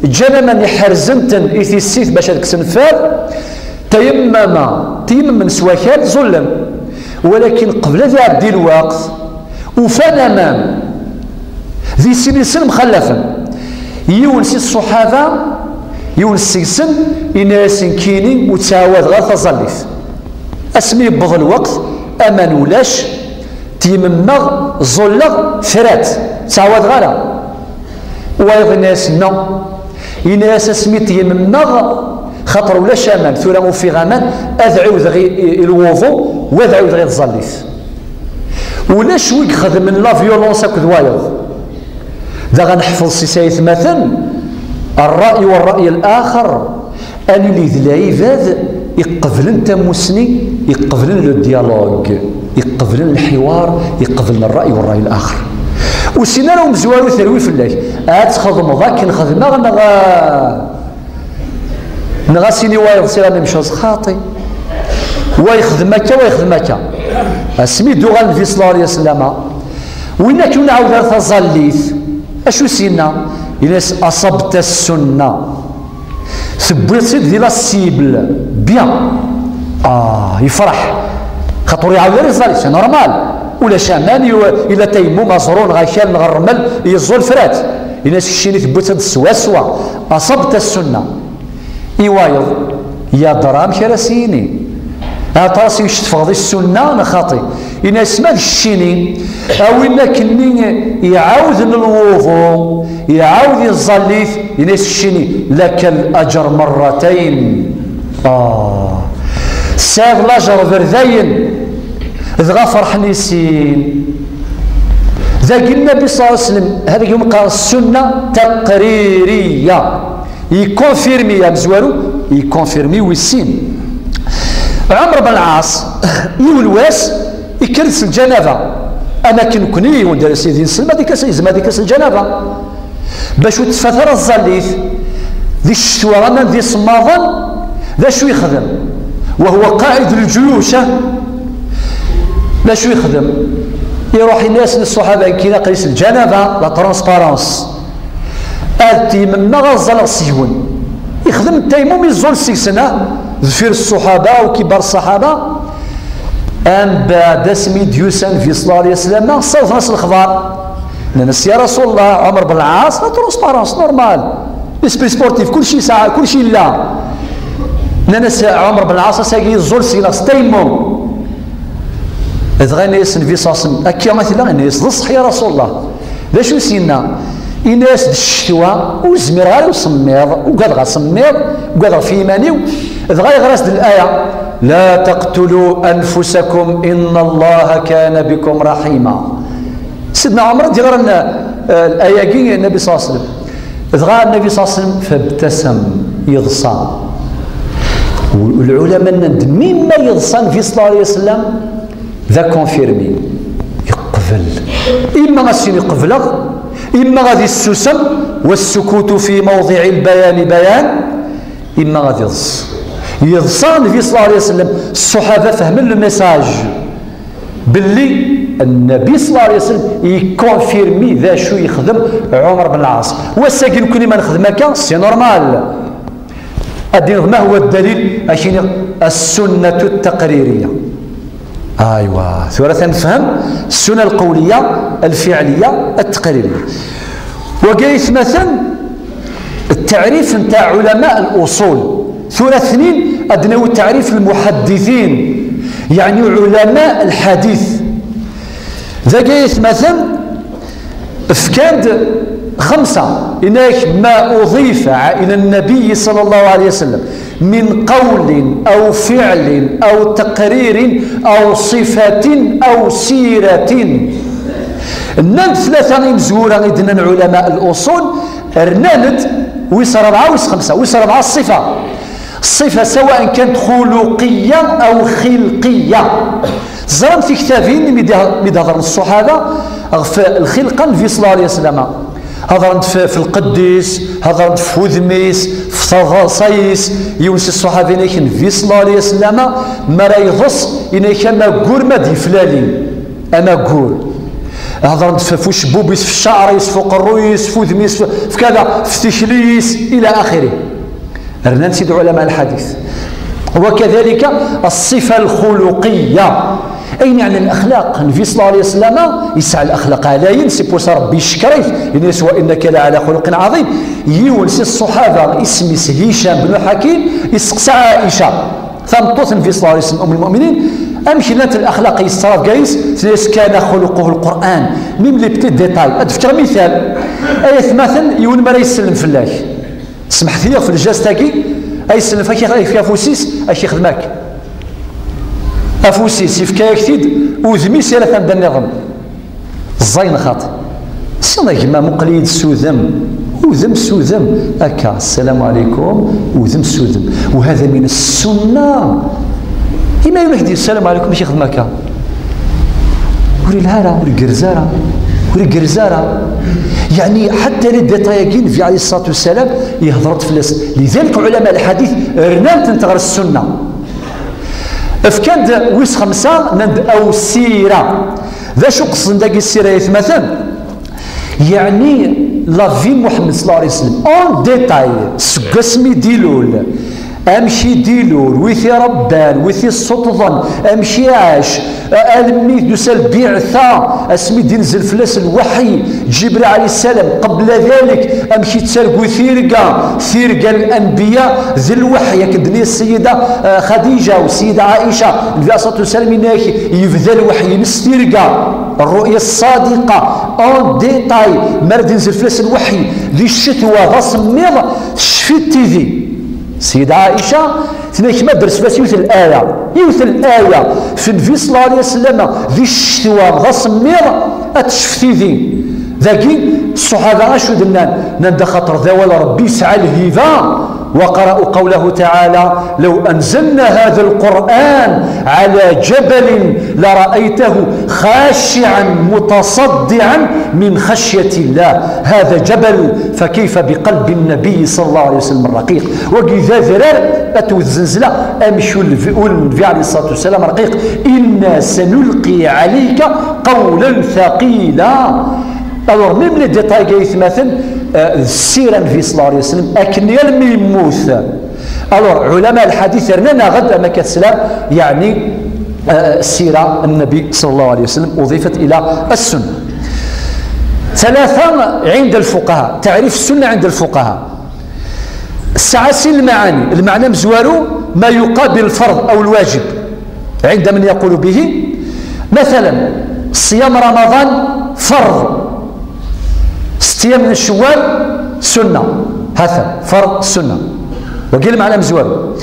ǧǧan aman iḥerzen-ten i tissit bac ad kksen fad, tayammama, tyemmen s wakal, ẓullen. Walakin qbel ad iɛeddi lweqt, ufan aman. Di sin-nsen mxallafen. Yiwen si ṣṣuḥaba Yiwen seg-sen yenna-yas: "Nekkini ur ttɛawadeɣ ara taẓallit. Asmi yewweḍ lweqt, aman ulac, tyemmmeɣ, ẓẓulleɣ, trat, ur ttɛawadeɣ ara." Wayeḍ yenna-yas: "Non." Yenna-yas: "Asmi tyemmmeɣ, xaṭer ulac aman, tura ufiɣ aman, ad ɛiwdeɣ i, i, i lwuḍu, u ad ɛiwdeɣ i tẓallit." Ulac wi ixedmen la violence akked wayeḍ. Daɣen ḥfeḍ si saytmaten, الرأي والرأي الآخر, ad nili d lɛibad iqeblen tamusni, iqeblen le dialogue, iqeblen lḥiwar, iqeblen الرأي والرأي الآخر. Ur sin ara umezwaru terwi fell-ak. Ad txedmeḍ akken xedmeɣ neɣ, neɣ ad s-yini wayeḍ c'est la même chose, xaṭi. Wa yexdem akka, wa yexdem akka. Asmi d-uɣal Nnbi صلى الله عليه وسلم, win akken ur nɛawed ara taẓallit, acu s-yenna? Yenna-as: "أصبت السنة." Tewwiḍ-tt-id di la cible. Bien. Ah, yefreḥ. Xaṭer ur iɛawed ara iẓẓal, c'est normal. Ulac aman, yu-, ila tayammum, aẓru, neɣ akal, neɣ rrmel, yeẓẓul frat. Yenna-as: "Keččini tewwiḍ-tt-id swaswa. أصبت السنة." I wayeḍ, yadra amek ara s-yini. Aṭas i kečč teffɣeḍ i ssunna neɣ xaṭi? Yenna-as: "Ma d keččini, a win akkenni iɛawden lwuḍu, iɛawed iẓẓallit, yenna-as keččini: لك الأجر مرتين." Ah. Tesɛiḍ lajer berdayen. Dɣa ferḥen i sin. Dagi Nnbi صلى الله عليه وسلم, hada i umi qqaren ssunna taqririya. Ikonfirmi amezwaru, ikonfirmi wis sin. Ɛumer ben Lɛaṣ, yiwen wass, ikker-d s lǧanaba. Am akken nekni, yiwen d Sidi Nselma, ad ikker s, yezmer ad ikker s lǧanaba. Bac ur teffat ara tẓallit, di ccetwa, aman d isemmaḍen, d acu yexdem? وهو قائد الجيوش, ah? D acu yexdem? Iruḥ yenna-yasen i ṣṣuḥaba: "Nekkini aql-i s lǧanaba, la transparence. Ad temmmeɣ, ad ẓẓaleɣ seg-wen." Ixdem tayammum, iẓẓul seg-sen, ah, deffir ṣṣuḥaba u kibar ṣṣaḥaba. Ambeɛd, asmi d-yusa Nnbi صلى الله عليه وسلم, ssawḍen-as lexbar. Nnan-as: "Ya Rasul Llah, Ɛumer ben Lɛaṣ, la transparence, normal. Esprit sportif, kulci yesɛa, kulci yella." Nnan-as: "Ɛumer ben Lɛaṣ ass-agi yeẓẓul seg-neɣ s tayammum." Dɣa yenna-yas Nnbi صلى الله عليه وسلم: "Akka i tella?" Yenna-yas: "D ṣṣeḥ, ya Rasul Llah." D acu i s-yenna? Yenna-yas: "D ccetwa, ur zmireɣ ara i usemmiḍ, ugadeɣ asemmiḍ, ugadeɣ ɣef yiman-iw." Dɣa yeɣra-as-d laya: "لا تقتلوا أنفسكم إن الله كان بكم رحيما." Sidna Ɛumer i d-yeɣran, eh, laya-agi i Nnbi صلى الله عليه وسلم. Dɣa Nnbi صلى الله عليه وسلم, فابتسم, yeḍsa. U lɛulama nnan-d, mi ma yeḍsa Nnbi صلى الله عليه وسلم, d akonfirmi. Yeqbel. Imma ad s-yini qebleɣ, imma ad yessusem, والسكوت في موضع البيان بيان, imma ad yeḍs. Yeḍsa Nnbi صلى الله عليه وسلم, ṣṣuḥaba fehmen le message. Belli Nnbi صلى الله عليه وسلم ikonfirmi d acu yexdem Ɛumer ben Lɛaṣ. Wass-agi nekni ma nexdem akka, c'est normal. Ad d-iniḍ: "ما هو الدليل؟" Ad k-iniɣ: "السنة التقريرية." Aywa, tura ad nefhem السنة القولية، الفعلية، التقريرية. Wagi ay atmaten, التعريف نتاع علماء الأصول. Tura tnin ad nawi تعريف المحدثين, يعني علماء الحديث. Dagi ay atmaten, fkan-d xemsa, yenna-ak: "ما أضيف إلى النبي صلى الله عليه وسلم من قول أو فعل أو تقرير أو صفة أو سيرة." Nnan-d tlata imezwura i d-nnan علماء الأصول, rnan-d wis rebɛa, wis xemsa. Wis rebɛa, الصفة. الصفة سواء كانت خلقية أو خلقية. Teẓram tiktabin mi d-, mi d-hedren ṣṣuḥaba ɣef lxilqa n Nnbi صلى الله عليه وسلم. Hedren-d f, f lqedd-is, hedren-d f wudem-is, f taḍsa-is. Yiwen si ṣṣuḥaba yenna-ak Nnbi صلى الله عليه وسلم, mi ara yeḍs, yenna-ak amaggur ma d-yeflali. Amaggur. Hedren-d f, f ucebbub-is, f cceɛr-is, f uqerruy-is, f wudem-is, f, f kada, f tikli-is, إلى آخره. Rnan-tt-id ɛulama lḥadit. وكذلك الصفة الخلقية. Ayen yeɛnan laxlaq, Nnbi ṣella Llahu ɛalayhi wa sallam yesɛa laxlaq ɛlayen, c'est pour ça Ṛebbi yeckeṛ-it, yenna-yas: وإنك لعلى خلق عظيم. Yiwen si ṣṣuḥaba, isem-is Hicam ben Ḥakim, isteqsa Ɛica, tameṭṭut n Nnbi ṣella Llahu ɛalayhi wa sallam, Umm lmuminin, amek llant laxlaq-is, ttṛabga-is, tenna-yas: كان خلقه القرآن. Même les petits détails. Ad d-fkeɣ mital. Ay atmaten, yiwen mi ara isellem fell-ak, smeḥt-iyi ɣef lǧast-agi, ay sellef, ak yefka afus-is, ak yexdem akk. Afus-is, yefka-yak-t-id, udem-is yerra tamda nniḍen. Ẓẓay n xaṭ. Siḍ a gma, muqel-iyi-d s udem. Udem s udem. Akka, السلام عليكم, udem s udem. وهذا من السنة. Imi ara ak-d-yas السلام عليكم, amek yexdem akka? Ur yelha ara, ur igerrez ara, ur igerrez ara. Yeɛni, ḥatta les détails-agi, Nnbi ɛalayhi ṣṣalatu wassalam yehder-d fell-as. Lidalik, ɛulama lḥadit rnan-tent ɣer ssunna. Fkan-d wis xemsa, nnan-d: أو سيرة. D acu qesden dagi ssira, ay atmaten? Yeɛni, la vie n Muḥemmed ṣella Llahu ɛalayhi wa sallam, en détail, seg wasmi i d-ilul, amek i d-ilul, wi t-iṛebban, wi t-issuṭṭḍen, amek i iɛac, a-, almi i d-tusa lbiɛta, asmi d-inzel fell-as lweḥy, Ǧibril ɛalayhi ssalam, qebla dalik, amek i yettargu tirga, tirga n lanbiya d lweḥy, akken d-tenna Ssida, eh, Xadiǧa u Ssida Ɛica, Nnbi ɛalayhi ṣṣalatu wassalam, yenna-ak yebda lweḥy-ines s tirga, rruya ṣṣadiqa, en détail, mi ara d-inzel fell-as lweḥy, di ccetwa, d asemmiḍ, tecfi-t tidi. Ssida Ɛica, tenna-k ma dders fell-as yiwet n laya, yiwet n laya, f Nnbi ṣella Llahu ɛalayhi wa sallam, di ccetwa, d asemmiḍ, ad tecf tidi. Dagi, ṣṣuḥaba acu d-nnan? Nnan-d: Axaṭer d awal Ṛebbi yesɛa lhiba. وقرأوا قوله تعالى: لو أنزلنا هذا القرآن على جبل لرأيته خاشعا متصدعا من خشية الله. هذا جبل، فكيف بقلب النبي صلى الله عليه وسلم الرقيق؟ Wagi d adrar, ad tewwet zenzla, amek ul-, ul n Nnbi ɛalayhi ṣṣalatu wassalam rqiq. إنا سنلقي عليك قولا ثقيلا. Alors, même les détails, ay atmaten, euh, d ssira n Nnbi ṣella Llahu ɛalayhi wa sallam, akken almi yemmut. Alors, ɛulama lḥadit rnan-aɣ-d, am akka teslam, yeɛni, euh, ssira n Nnbi ṣella Llahu ɛalayhi wa sallam, أضيفت إلى السنة. ثلاثة عند الفقهاء، تعريف السنة عند الفقهاء. Tesɛa sin lmaɛani. Lmeɛna amezwaru, ما يقابل الفرض أو الواجب عند من يقول به. مثلا، صيام رمضان فرض، ست أيام من شوال سنة. هذا فرض سنة. Wagi lmeɛna amezwaru.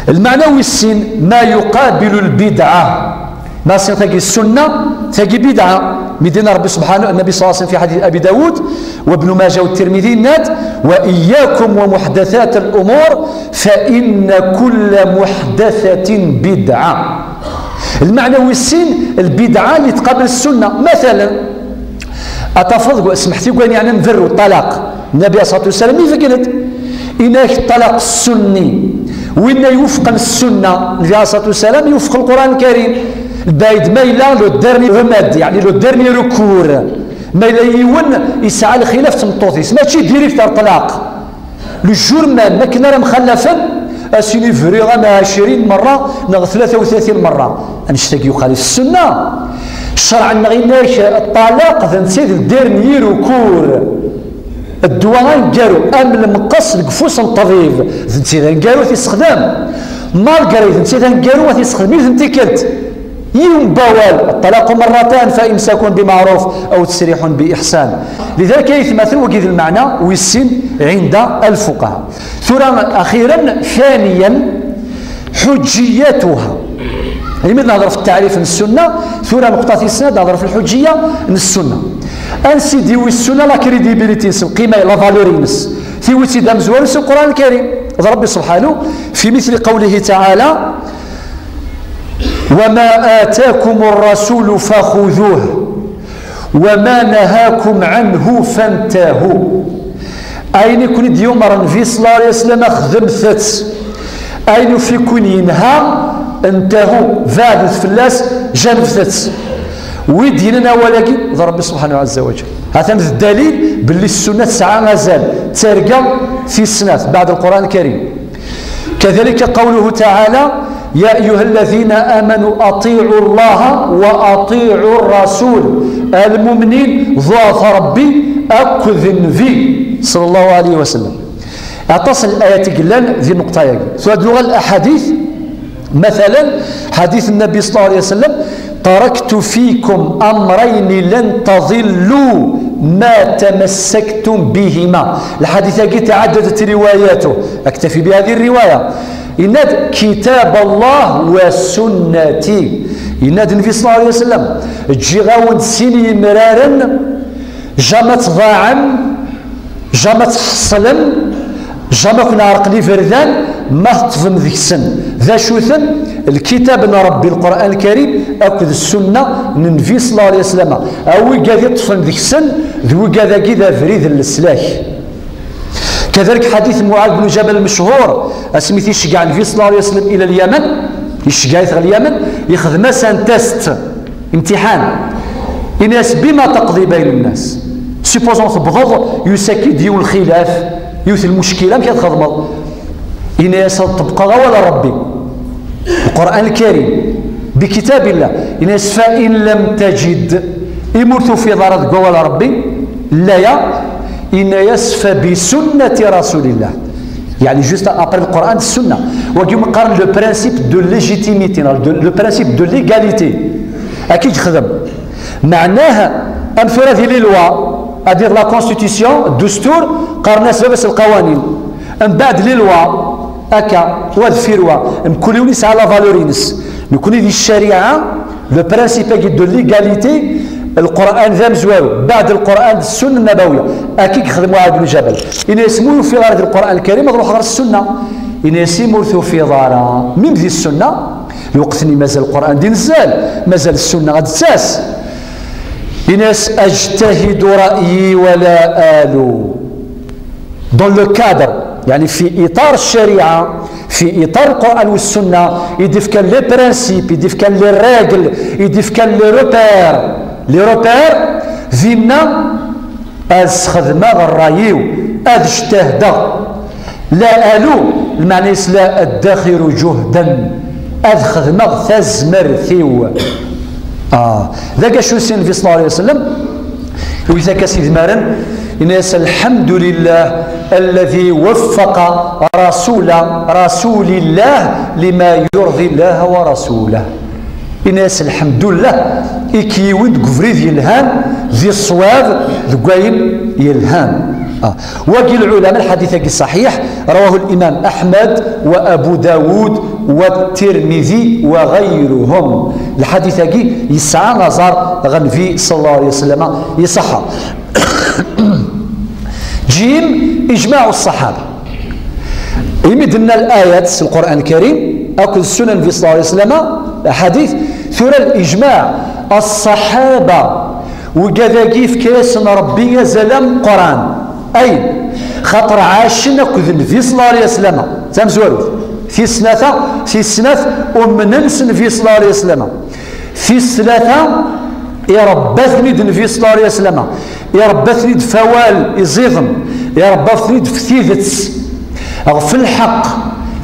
Lmeɛna wis sin, ما يقابل البدعة. Ma sin, tagi ssunna, tagi bidɛa. Mi d-yenna Ṛebbi subḥanahu, Nnbi ṣella Llahu ɛalayhi wa sallam fi ḥadit Abi Dawud wa Bnu Maǧa wa Tirmidi, yenna-d: وإياكم ومحدثات الأمور فإن كل محدثة بدعة. Lmeɛna wis sin, lbidɛa li tqabel ssunna. Matalan, ad tafeḍ, smeḥ-iyi, deg wayen yeɛnan lberru, ṭṭalaq. Nnbi ɛalayhi ṣṣalatu wassalam ibeggel-d, yenna-ak: ṭṭalaq ssunni. Winna iwefqen ssunna, Nnbi ɛalayhi ṣṣalatu wassalam iwefq Lqur'an Lkarim. Lbaɛid ma yella le dernier remède, yeɛni le dernier recours. Ma yella yiwen yesɛa lxilaf d tmeṭṭut-is, mačči direct ar ṭṭlaq. Le jour même, akken ara mxallafen, a s-yini: bɣiɣ-am ɛecrin merra neɣ tlata u tlatin merra. Annect-agi yuqal-it ssunna. Ccreɛ-nneɣ yenna-ak ṭṭalaq d netta i d le dernier recours. Ddwa aneggaru, am lemqes deg ufus n ṭṭbib, d netta d aneggaru ad t-yessexdam. Malgré d netta d aneggaru ad t-yessexdem yiwet n tikkelt. Yiwen n wawal: الطلاق مرتان فإمساك بمعروف أو تسريح بإحسان. لذلك ay atmaten, wagi d lmeɛna wis sin عند الفقهاء. Tura, أخيرا، ثانيا، حجيتها. Imi d-nehder f التعريف n السنة, tura نقطة tis snat, ad nehder f الحجية n السنة. Ansi d-yewwi السنة la crédibilité-ines, lqima, la valeur-ines? Tiwwi-tt-id amezwaru s Lqur'an Lkarim. D Ṛebbi subḥanahu, في مثل قوله تعالى: وما آتاكم الرسول فخذوه وما نهاكم عنه فانتهوا. Ayen i ken-id-yumer Nnbi ṣella Llahu ɛalayhi wa sallam, xedmet-t. Ayen ur ken-yenha, انتهوا, beɛdet fell-as, janbet-t. Wi d-yennan awal-agi d Ṛebbi subḥanahu ɛazza wa ǧal. Hatan d ddalil belli ssunna tesɛa azal, d targa tis snat, beɛd Lqur'an Lkarim. كذلك قوله تعالى: يا أيها الذين آمنوا أطيعوا الله وأطيعوا الرسول. Lmumnin, ḍuɛet Ṛebbi akked Nnbi, ṣalla Llahu ɛalayhi wa sallam. Aṭas n layat i yellan di nneqṭa-yagi. Tura ad nuɣal laḥadit, matalan, ḥadit Nnbi ṣalla Llahu ɛalayhi wa sallam: تركت فيكم أمرين لن تضلوا ما تمسكتم بهما. Lḥadit-agi تعددت رواياته، أكتفي بهذه الرواية. Yenna-d: كتاب الله وسنتي. Yenna-d Nnbi ṣalla Llahu ɛalayhi wa sallam: Ǧǧiɣ-awen-d sin yemraren, jamais tḍaɛem, jamais tḥeṣlem, jamais ken-ɛerqen iberdan ma teṭṭfem deg-sen. D acu-ten? Lkitab n Ṛebbi, Lqur'an Lkarim, akked Ssunna n Nnbi ṣalla Llahu ɛalayhi wa sallam. A wigad iṭṭfen deg-sen, d wigad-agi d abrid n leslak. Kadalik ḥadit Muɛad bnu Ǧabal lmechur, asmi t-iceggeɛ Nnbi ṣalla Llahu ɛalayhi wa sallam ila Lyaman, iceggeɛ-it ɣer Lyaman, yexdem-as un test, imtiḥan. Ini-as: بما تقضي بين الناس؟ Supposons tewwḍeḍ, yusa-k-id yiwen lxilaf, yiwet lmuckila, amek ad txedmeḍ? Ini-as: ad ṭebbqeɣ awal n Ṛebbi, Lqur'an Lkarim, بكتاب الله. Ini-as: فإن لم تجد, imi ur tufiḍ ara deg wawal n Ṛebbi, laya, ini-as: فبسنة رسول الله. Yeɛni juste après Lqur'an d Ssunna. Wagi umi qqaren le principe de légitimité, neɣ de, le principe de l'égalité. Akka i yexdem. Meɛnah, am tura di les lois, ad d-iḍ la constitution, ddustur, qqaren-as baba-s lqawanin. Mbeɛd les lois, akka, wa deffir wa, mkul yiwen yesɛa la valeur-ines. Nekni di ccariɛa, le principe-agi de l'égalité, Lqur'an d amezwaru, mbeɛd Lqur'an d Ssunna Nabawiyya. Akka i yexdem Muɛad bnu Ǧabal. Ini-as: ma ur ufiɣ ara di Lqur'an Lkarim, ad ruḥeɣ ɣer Ssunna. Ini-as: imi ur tufiḍ ara, même di Ssunna, lweqt-nni mazal Lqur'an d-inzal, mazal Ssunna ad d-tas. Ini-as: أجتهد رأيي ولا آلو. Dans le cadre, يعني في إطار الشريعة، في إطار القرآن والسنة, i d-ifkan les principes, i d-ifkan les règles, i d-ifkan les repères. Les repères, dinna, ad sxedmeɣ ṛṛay-iw, ad jtahdeɣ. La alu, lmeɛna-is la addaxiru juhdan, ad xedmeɣ tazmert-iw. Ah, d acu i s-yenna Nnbi ṣalla Llahu ɛalayhi wa sallam? Wid akka s-idmaren, yenna-as: الحمد لله الذي وفق رسول، رسول الله لما يرضي الله ورسوله. Ini-as: lḥemdullah, i k-yiwin deg ubrid yelhan, di ṣṣwab, deg wayen yelhan. Ah. Wagi lɛulama, lḥadit-agi ṣaḥiḥ, rawahu l-imam Aḥmed wa Abu Dawud wa Tirmidi wa ɣayruhum. Lḥadit-agi yesɛa aẓar ɣer Nnbi ṣalla Llahu ɛalayhi wa sallam, iṣaḥḥa. Jim, ijmaɛu ṣṣaḥaba. Imi d-nenna layat s Lqur'an Lkarim akked Ssunan Nnbi ṣalla Llahu ɛalayhi wa sallam, aḥadit, tura lijmaɛ, ṣṣaḥaba, wigad-agi yefka-yasen Ṛebbi azal ameqqran. Ayen? Xaṭer ɛacen akked Nnbi ṣalla Llahu ɛalayhi wa sallam. Tamezwarut. Tis snata, tis snat, umnen s Nnbi ṣalla Llahu ɛalayhi wa sallam. Tis tlata, iṛebba-ten-id Nnbi ṣalla Llahu ɛalayhi wa sallam. Iṛebba-ten-id f awal iẓiḍen, iṛebba-ten-id f tidet, ɣef lḥeqq,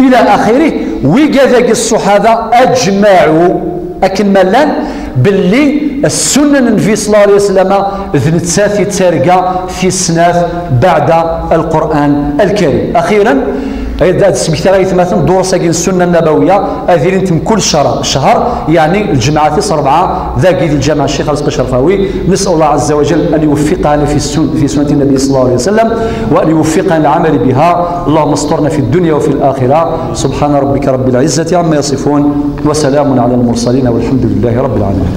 ila axirih. Wigad-agi ṣṣuḥaba aǧmaɛu, akken ma llan, belli Ssunna n Nnbi ṣalla Llahu ɛalayhi wa sallam d nettat i d targa tis snat beɛda Lqur'an Lkarim. Axiran, ad, ad smektaɣ aytmaten ddurs-agi n Ssunna Nabawiyya, ad ilint mkul cehṛ, cehṛ, yeɛni lǧemɛa tis ṛebɛa, dagi di lǧameɛ Ccix Arezqi Cerfawi. نسأل الله عز وجل أن يوفقنا في السن-، في سنة النبي صلى الله عليه وسلم، وأن يوفقنا للعمل بها. اللهم استرنا في الدنيا وفي الآخرة. سبحان ربك رب العزة عما يصفون، وسلام على المرسلين، والحمد لله رب العالمين.